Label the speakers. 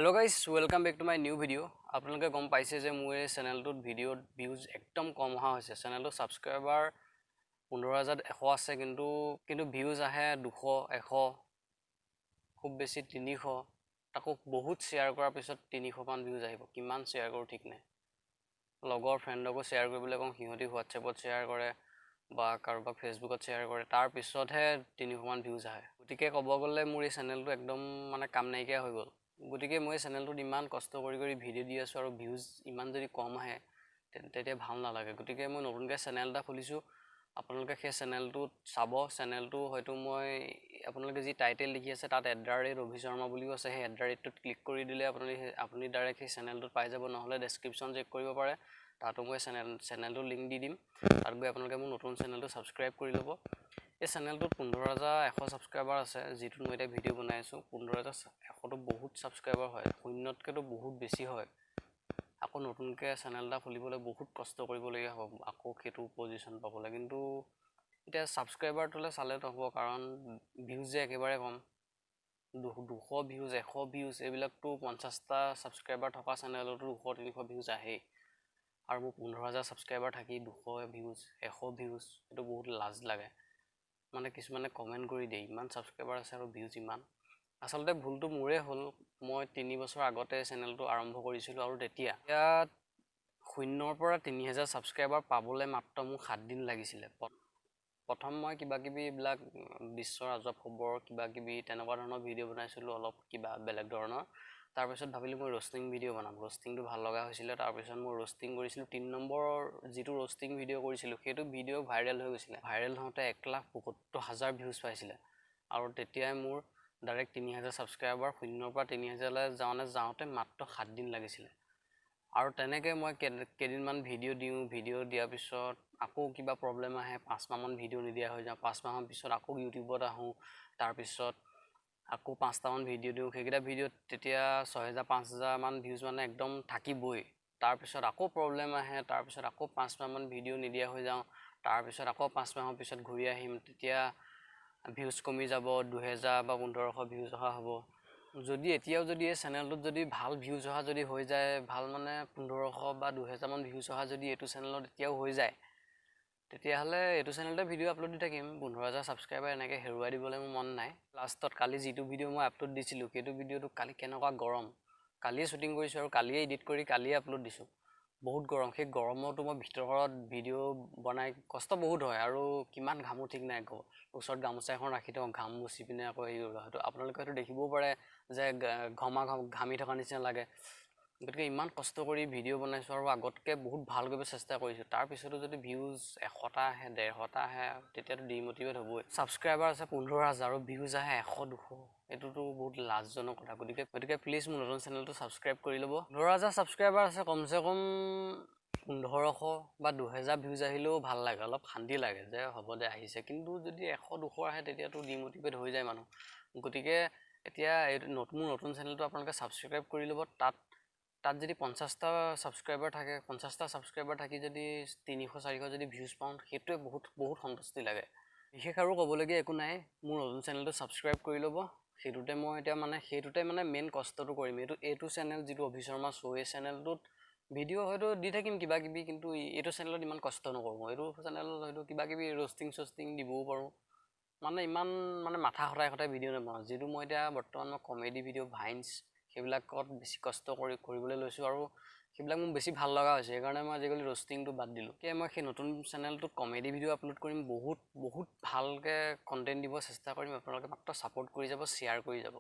Speaker 1: Hello guys, welcome back to my new video. আপোনালোকে গম পাইছে যে মোৰ এই চেনেলটোত ভিডিঅ'ত ভিউজ একদম কম অহা হৈছে। চেনেলটোত ছাবস্ক্ৰাইবাৰ 15,100 আছে, কিন্তু ভিউজ আহে 200, 100, খুব বেছি 300। তাকো বহুত শ্বেয়াৰ কৰাৰ পিছত 300মান ভিউজ আহিব। কিমান শ্বেয়াৰ কৰোঁ ঠিক নাই। লগৰ ফ্ৰেণ্ডকো শ্বেয়াৰ কৰিবলৈ কওঁ, সিহঁতি হোৱাটছএপত শ্বেয়াৰ কৰে বা কাৰোবাক ফেচবুকত শ্বেয়াৰ কৰে, তাৰপিছতহে 300মান ভিউজ আহে। গতিকে ক'ব গ'লে মোৰ এই চেনেলটো একদম মানে কাম নাইকিয়া হৈ গ'ল। গতিকে মই এই চেনেলটোত ইমান কষ্ট কৰি কৰি ভিডিঅ' দি আছোঁ আৰু ভিউজ ইমান যদি কম আহে তেতিয়া ভাল নালাগে। গতিকে মই নতুনকৈ চেনেল এটা খুলিছোঁ, আপোনালোকে সেই চেনেলটোত চাব। চেনেলটো হয়তো মই আপোনালোকে যি টাইটেল লিখি আছে তাত @অভি শৰ্মা বুলিও আছে, সেই @টোত ক্লিক কৰি দিলে আপুনি ডাইৰেক্ট সেই চেনেলটোত পাই যাব। নহ'লে ডেছক্ৰিপশ্যন চেক কৰিব পাৰে, তাতো মই চেনেলটোৰ লিংক দি দিম। তাত গৈ আপোনালোকে মোৰ নতুন চেনেলটো ছাবস্ক্ৰাইব কৰি ল'ব। এই চেনেলটোত 15,100 ছাবস্ক্ৰাইবাৰ আছে, যিটোত মই এতিয়া ভিডিঅ' বনাই আছোঁ। 15,100টো বহুত ছাবস্ক্ৰাইবাৰ হয়, শূন্যতকৈতো বহুত বেছি হয়। আকৌ নতুনকৈ চেনেল এটা খুলিবলৈ বহুত কষ্ট কৰিবলগীয়া হ'ব আকৌ সেইটো পজিশ্যন পাবলৈ। কিন্তু এতিয়া ছাবস্ক্ৰাইবাৰটোলৈ চালে নহ'ব, কাৰণ ভিউজ যে একেবাৰে কম, 200 ভিউজ, 100 ভিউজ, এইবিলাকতো 50টা ছাবস্ক্ৰাইবাৰ থকা চেনেলতো 200-300 ভিউজ আহেই। আৰু মোৰ 15,000 ছাবস্ক্ৰাইবাৰ থাকি 200 ভিউজ, 100 ভিউজ, এইটো বহুত লাজ লাগে। মানে কিছুমানে কমেণ্ট কৰি দিয়ে ইমান ছাবস্ক্ৰাইবাৰ আছে আৰু ভিউজ ইমান। আচলতে ভুলটো মোৰে হ'ল। মই 3 বছৰ আগতে চেনেলটো আৰম্ভ কৰিছিলোঁ আৰু তেতিয়া ইয়াত শূন্যৰ পৰা 3,000 ছাবস্ক্ৰাইবাৰ পাবলৈ মাত্ৰ মোক 7 দিন লাগিছিলে। প্ৰথম মই কিবা কিবি এইবিলাক বিশ্বৰ আজব খবৰ কিবা কিবি তেনেকুৱা ধৰণৰ ভিডিঅ' বনাইছিলোঁ, অলপ কিবা বেলেগ ধৰণৰ। তাৰপিছত ভাবিলোঁ মই ৰ'ষ্টিং ভিডিঅ' বনাম, ৰ'ষ্টিংটো ভাল লগা হৈছিলে। তাৰপিছত মই ৰ'ষ্টিং কৰিছিলোঁ। 3 নম্বৰৰ যিটো ৰ'ষ্টিং ভিডিঅ' কৰিছিলোঁ সেইটো ভিডিঅ' ভাইৰেল হৈ গৈছিলে। ভাইৰেল হওঁতে 1,৭৫,০০০ ভিউজ পাইছিলে আৰু তেতিয়াই মোৰ ডাইৰেক্ট 3,000 ছাবস্ক্ৰাইবাৰ শূন্যৰ পৰা 3,000লৈ যাওঁতে মাত্ৰ 7 দিন লাগিছিলে। আৰু তেনেকৈ মই কেইদিনমান ভিডিঅ' দিওঁ, ভিডিঅ' দিয়াৰ পিছত আকৌ কিবা প্ৰব্লেম আহে, 5 মাহমান ভিডিঅ' নিদিয়া হৈ যাওঁ। 5 মাহৰ পিছত আকৌ ইউটিউবত আহোঁ, তাৰপিছত আকৌ 5টামান ভিডিঅ' দিওঁ। সেইকেইটা ভিডিঅ'ত তেতিয়া 6,000 5,000মান ভিউজ মানে একদম থাকিবই। তাৰপিছত আকৌ প্ৰব্লেম আহে, তাৰপিছত আকৌ 5 মাহমান ভিডিঅ' নিদিয়া হৈ যাওঁ। তাৰপিছত আকৌ 5 মাহৰ পিছত ঘূৰি আহিম, তেতিয়া ভিউজ কমি যাব, 2,000 বা 1,500 ভিউজ অহা হ'ব। যদি এতিয়াও যদি এই চেনেলটোত যদি ভাল ভিউজ অহা যদি হৈ যায়, ভাল মানে 1,500 বা 2,000মান ভিউজ অহা যদি এইটো চেনেলত এতিয়াও হৈ যায়, তেতিয়াহ'লে এইটো চেনেলতে ভিডিঅ' আপলোড দি থাকিম। 15,000 ছাবস্ক্ৰাইবাৰ এনেকৈ হেৰুৱাই দিবলৈ মোৰ মন নাই। লাষ্টত কালি যিটো ভিডিঅ' মই আপলোড দিছিলোঁ সেইটো ভিডিঅ'টো কালি কেনেকুৱা গৰম, কালিয়ে শ্বুটিং কৰিছোঁ আৰু কালিয়ে এডিট কৰি কালিয়ে আপলোড দিছোঁ। বহুত গৰম, সেই গৰমতো মই ভিতৰত ভিডিঅ' বনাই কষ্ট বহুত হয় আৰু কিমান ঘামো ঠিক নাই। আকৌ ওচৰত গামোচা এখন ৰাখি থওঁ, ঘাম মুচি পিনে আকৌ হেৰি কৰোঁ। হয়তো আপোনালোকে হয়তো দেখিবও পাৰে যে ঘামি থকা নিচিনা লাগে। গতিকে ইমান কষ্ট কৰি ভিডিঅ' বনাইছোঁ আৰু আগতকৈ বহুত ভাল কৰিব চেষ্টা কৰিছোঁ। তাৰপিছতো যদি ভিউজ 100টা আহে, 150টা আহে, তেতিয়াতো ডিম'টিভেট হ'বই। ছাবস্ক্ৰাইবাৰ আছে 15,000 আৰু ভিউজ আহে 100, 200, এইটোতো বহুত লাজজনক কথা। গতিকে প্লিজ মোৰ নতুন চেনেলটো ছাবস্ক্ৰাইব কৰি ল'ব। 15,000 ছাবস্ক্ৰাইবাৰ আছে, কমচে কম 1,500 বা 2,000 ভিউজ আহিলেও ভাল লাগে, অলপ শান্তি লাগে যে হ'ব দে আহিছে। কিন্তু যদি 100, 200 আহে তেতিয়াতো ডিম'টিভেট হৈ যায় মানুহ। গতিকে এতিয়া এইটো মোৰ নতুন চেনেলটো আপোনালোকে ছাবস্ক্ৰাইব কৰি ল'ব। তাত যদি 50টা ছাবস্ক্ৰাইবাৰ থাকে, 50টা ছাবস্ক্ৰাইবাৰ থাকি যদি 300, 400 যদি ভিউজ পাওঁ, সেইটোৱে বহুত বহুত সন্তুষ্টি লাগে। বিশেষ আৰু ক'বলগীয়া একো নাই। মোৰ নতুন চেনেলটো ছাবস্ক্ৰাইব কৰি ল'ব। সেইটোতে মই এতিয়া মানে সেইটোতে মানে মেইন কষ্টটো কৰিম। এইটো চেনেল যিটো অভি শৰ্মা শ্ব', এই চেনেলটোত ভিডিঅ' হয়তো দি থাকিম কিবা কিবি, কিন্তু এইটো চেনেলত ইমান কষ্ট নকৰোঁ। এইটো চেনেলত হয়তো কিবা কিবি ৰ'ষ্টিং চষ্টিং দিবও পাৰোঁ, মানে ইমান মানে মাথা খটাই খটাই ভিডিঅ' নবনাওঁ। যিটো মই এতিয়া বৰ্তমান মই কমেডি ভিডিঅ', ভাইনছ সেইবিলাকত বেছি কষ্ট কৰিবলৈ লৈছোঁ আৰু সেইবিলাক মোৰ বেছি ভাল লগা হৈছে। সেইকাৰণে মই আজিকালি ৰ'ষ্টিংটো বাদ দিলোঁ। গতিকে মই সেই নতুন চেনেলটোত কমেডি ভিডিঅ' আপলোড কৰিম, বহুত বহুত ভালকৈ কণ্টেণ্ট দিব চেষ্টা কৰিম। আপোনালোকে মাত্ৰ ছাপোৰ্ট কৰি যাব, শ্বেয়াৰ কৰি যাব।